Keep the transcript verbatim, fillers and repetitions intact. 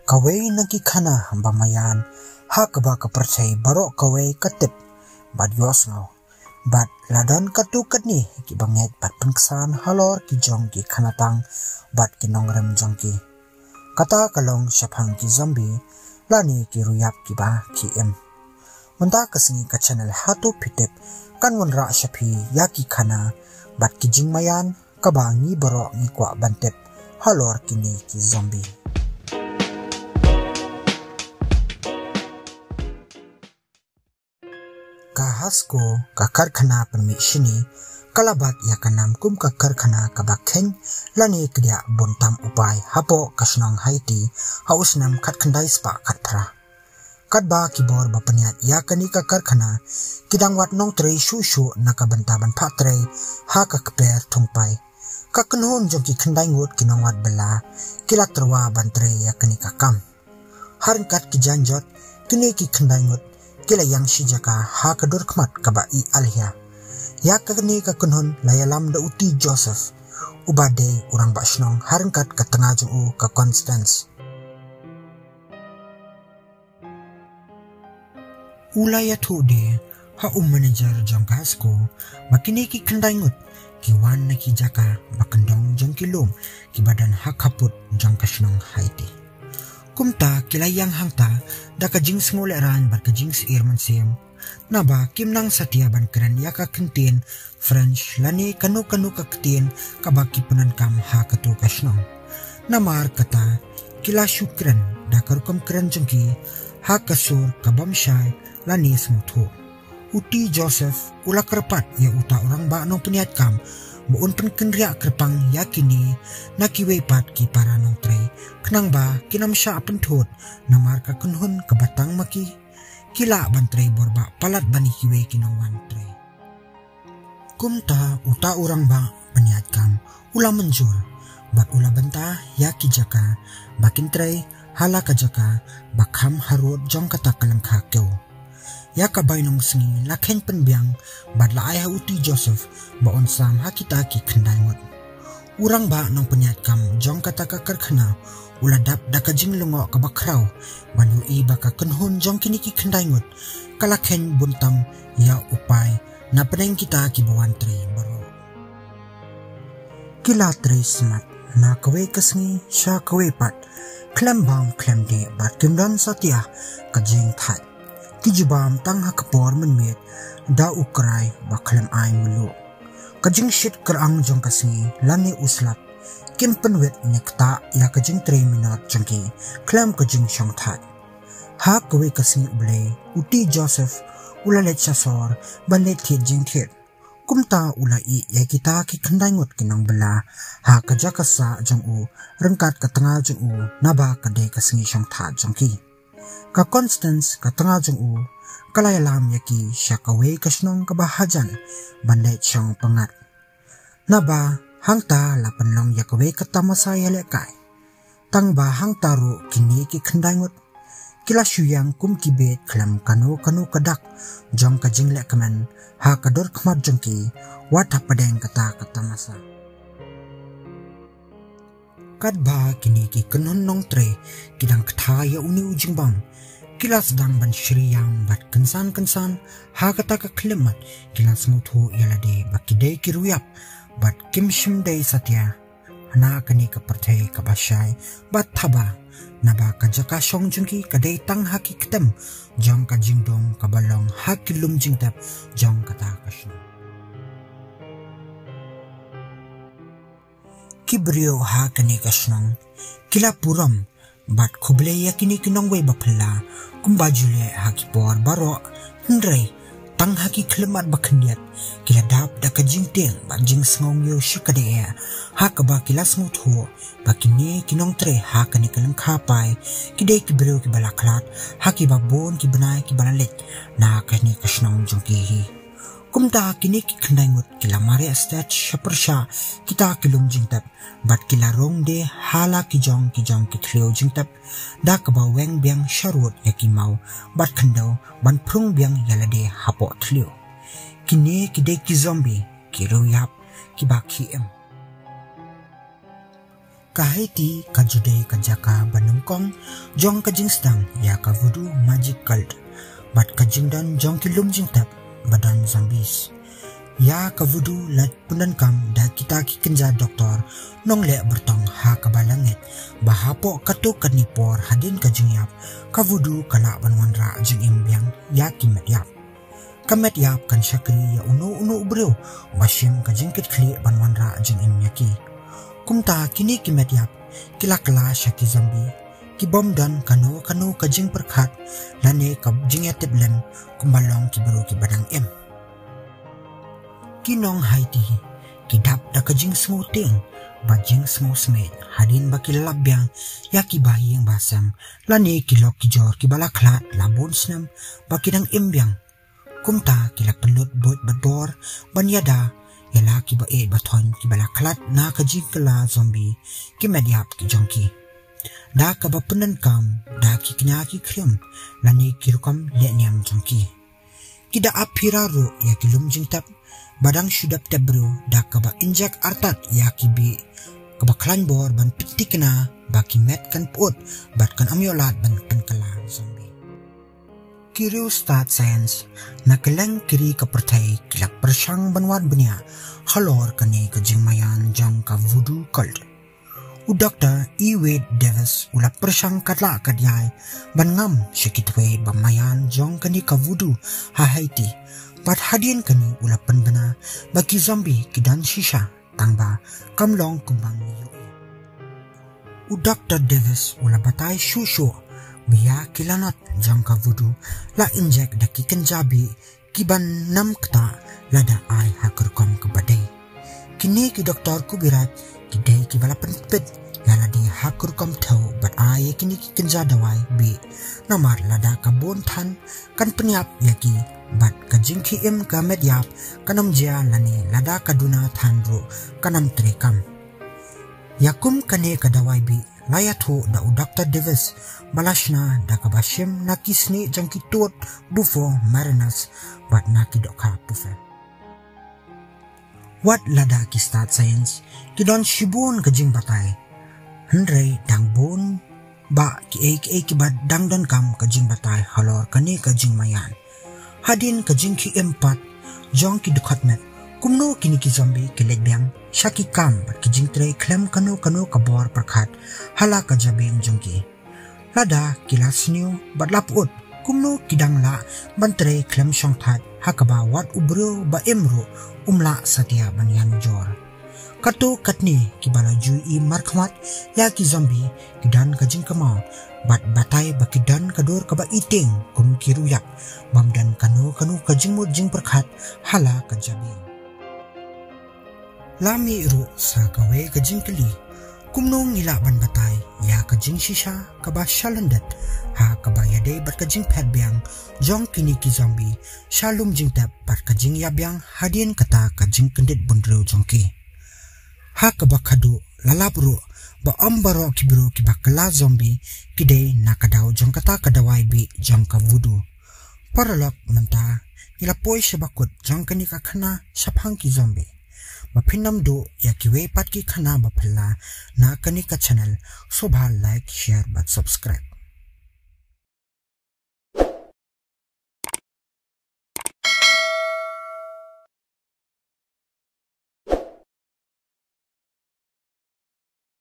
Kawei na ki khana ba maïan ha kaba ka pyrthei baroh kawei ka tip bad ïohsngew. Bad la don katto katne kiba ngeit bad pynksan halor ki jong ki khana tang bad ki nongrim jong ki. Kata ka long shaphang ki zombie lane ki ruyap kiba khie im. Mynta ka sngi ka channel Hato Phi Tip kan wanrah sha phi ïa ki khana bad ki jingmaïan kaba ngi baroh ngi kwah ban tip halor kine ki zombie. Ka HASCO, ka karkhana pynmih shini, ka la bat ïa ka nam kum ka karkhana kaba kheiñ lane kdiah bun tam upai hapoh ka shnong Haiti ha u snem khatkhyndai spah khatphra. Katba ki bor ba pynïaid ïa kane ka karkhana ki dang wad nongtrei shuh shuh na ka bynta ban phah trei ha ka kper thungpai, ka kynhun jong ki khyndai ngut ki nongwad bylla ki la tyrwa ban trei ïa kane ka kam. Ha ryngkat ki jaiñjot, kine ki khyndai ngut ki la ïeng shi jaka ha ka dur khmat kaba i alhia. Ïa kane ka kynhun la ïalam da u T. Joseph, uba dei u rangbah shnong ha ryngkat ka tnga jong u ka Constance. U la ïathuh de ha u manager jong ka HASCO ba kine ki khyndai ngut ki wan na ki jaka ba kyndong jong ki lum kiba don ha khappud jong ka shnong Haiti. Kumta ki la ïeng hangta da ka jingsngewlehraiñ bad ka jingsyier mynsiem, naba kim nang satia ban kren ïa ka ktien French lane kano kano ka ktien kaba ki pyndonkam ha kato ka shnong. Namar kata ki la shu kren da ka rukom kren jong ki ha ka sur ka bym shai lane sngewthuh. U T. Joseph u la kyrpad ïa uta u rangbah nongpynïaid kam ba un pynkynriah kyrpang ïa kine na kiwei pat ki para nongtrei, khnang ba kin ym shah pynthut namar ka kynhun kaba tang ma ki ki lah ban trei bor ba palat ban ïa kiwei ki nongwan trei. Kumta uta u rangbah pynïaid kam u la mynjur bad u la bynta ïa ki jaka ba kin trei ha la ka jaka ba kham harud jong kata ka lyngkha kew. Ïa ka bainong sngi la kheiñ pynbiang bad la ai ha u T. Joseph ba un sam ha kita ki khyndai ngut. U rangbah nongpynïaid kam jong kata ka karkhana u la dap da ka jinglyngngoh kaba khraw ban ïohi ba ka kynhun jong kine ki khyndai ngut ka la kheiñ bun tam ïa u pai na pdeng kita kiba wan trei baroh. Ki la trei smat na kawei ka sngi sha kawei pat, khlem bam khlem dih bad kim don satia ka jingthait. Ki ju bam tang ha ka por mynmiet da u krai ba khlem ai mluh. Ka jingshit kyrang jong ka sngi lane u slap kim pynwit ne ktah ïa ka jingtrei minot jong ki khlem ka jingshongthait. Ha kawei ka sngi U Blei, u T. Joseph u la leit sha sor ban leit thied jingthied. Kumta u la ïeh ïa kita ki khyndai ngut ki nongbylla ha ka jaka sah jong u ryngkat ka tnga jong u, naba ka dei ka sngi shongthait jong ki. Ka Constance, ka tnga jong u, ka la ïalam ïa ki sha kawei ka shnong kaba hajan ban leit shong pyngngad. Naba hangta la pynlong ïa kawei ka tamasa ïalehkai. Tang ba hangta ruh kine ki khyndai ngut ki la shu ïeng kum ki beit khlem kano kano ka dak jong ka jinglehkmen ha ka dur khmat jong ki wat hapdeng kata ka tamasa. Katba kine ki kynhun nongtrei ki dang ktah ïa une u jingbam, ki la sdang ban shriang bad kynsan kynsan ha kata ka khyllipmat ki la sngewthuh ïa lade ba ki dei ki ruyap bad kim shym dei satia na kane ka pyrthei kaba shai bad thaba, naba ka jaka shong jong ki ka dei tang ha ki ktem jong ka jingdum kaba long ha ki lum jingtep jong kata ka shnong. Ki briew ha kane ka shnong ki la burom bad khublei ïa kine ki nongwei ba phylla kumba ju leh ha ki por baroh, hynrei tang ha ki khyllipmat ba khyndiat ki la dap da ka jingtieng bad jingsngewngiew shikatdei ha kaba ki la sngewthuh ba kine ki nongtrei ha kane ka lyngkha pai ki dei ki briew kiba la khlad ha kiba bun ki bnai kiba la leit na kane ka shnong jong ki hi. Kumta kine ki khyndai ngut ki la mareh stet sha pyrshah kita ki lum jingtep bad ki la rung de ha la ki jong ki jong ki thliew jingtep da kaba weng biang sharud ïa ki maw bad khyndew ban phrung biang ïa lade hapoh thliew. Kine ki dei ki zombie, ki ruyap kiba khie im. Ka Haiti ka ju dei ka jaka ba nyngkong jong ka jingsdang ïa ka voodoo magic cult bad ka jingdon jong ki lum jingtep ba don zombies. Ïa ka voodoo la pyndonkam da kita ki kynja doktor nongleh byrtong ha kaba la ngeit ba hapoh katto katne por hadien ka jingïap, ka voodoo ka lah ban wanrah jingim biang ïa ki met ïap. Ka met ïap kan shakri ïa uno uno u briew ba shim ka jingkitkhlieh ban wanrah jingim ïa ki. Kumta kine ki met ïap ki la kylla sha ki zombie, ki bym don kano kano ka jingpyrkhat lane ka jingïatiplem kumba long ki briew kiba dang im. Ki nong Haiti ki dap da ka jingsngewtieng bad jingsngewsmej hadien ba ki la lap biang ïa ki bahaïing bahasem lane ki lok ki jor kiba la khlad la bun snem ba ki dang im biang. Kumta ki la pynlut buit bad bor ban ïada ïa la kiba ïeit ba thoiñ kiba la khlad na ka jingkylla zombie, ki met ïap ki jong ki, da kaba pyndonkam da ki kñia ki khriam lane ki rukom leh niam jong ki. Ki da ap phira ruh ïa ki lum jingtep ba dang shu dep tep briew da kaba injek artat ïa ki bih kaba khlaiñ bor ban pynthikna ba ki met kan pyut bad kan ym ïoh lad ban pynkylla zombie. Ki riewstad science na kylleng ki ri ka pyrthei ki la pyrshang ban wad bniah halor kane ka jingmaïan jong ka voodoo cult. U Doktor E. Wade Davis u la pyrshang katba lah katba ïai ban ngam sha ki tnat ba maïan jong kane ka voodoo ha Haiti. Bad hadien kane u la pynbna ba ki zombie ki don shisha tang ba kam long kumba ngi ïohi. U Doktor Davis u la batai shuh shuh ba ïa ki lanot jong ka voodoo la injek da ki kynja bih kiban ym ktah lada ai ha ka rukom kaba dei. Kine ki doktor kubiraj ki dei kiba la pynpeit ïa lade ha ka rukom thew bad ai ïa kine ki kynja dawai bih. Namar lada ka bun than kan pynïap ïa ki bad ka jingkhie im ka met ïap kan ym jia lane lada ka duna than ruh kan ym trei kam. Ïa kum kane ka dawai bih la ïathuh da u Doktor Davis ba la shna da kaba shim na ki snieh jong ki tuid Bufo Marinus bad na ki dohkha Puffer. Wat lada ki stad science ki don shibun ka jingbatai, hynrei dang bun bah kiei kiei kiba dang donkam ka jingbatai halor kane ka jingmaïan. Hadien ka jingkhie im pat jong ki dkhot met, kumno kine ki zombie ki leit biang sha ki kam bad ki jingtrei khlem kano kano ka bor pyrkhat ha la ka jabieng jong ki. Lada ki la sniew bad la pyut, kumno ki dang lah ban trei khlem shongthait ha kaba wat u briew ba im ruh um lah satia ban ïanujor. Katto katne kiba la ju ïohi markhmat ïa ki zombie ki don ka jingkynmaw bad batai ba ki don ka dur kaba itieng kum ki ruyap bym don kano kano ka jingmut jingpyrkhat ha la ka jabieng. La mih ruh sa kawei ka jingkylli, kumno ngi lah ban batai ïa ka jingshisha kaba shalyndet ha kaba ïadei bad ka jingphet biang jong kine ki zombie sha lum jingtep bad ka jingïap biang hadien kata ka jingkyndit bynriew jong ki. Ha kaba khadduh la lap ruh ba ym baroh ki briew kiba kylla zombie ki dei na ka daw jong kata ka dawai bih jong ka voodoo. Paralok, mynta ngi la poi sha bakut jong kane ka khana shaphang ki zombie. Ba phin ym duh ïa kiwei pat ki khana ba phylla na kane ka channel, sngewbha like, share bad subscribe.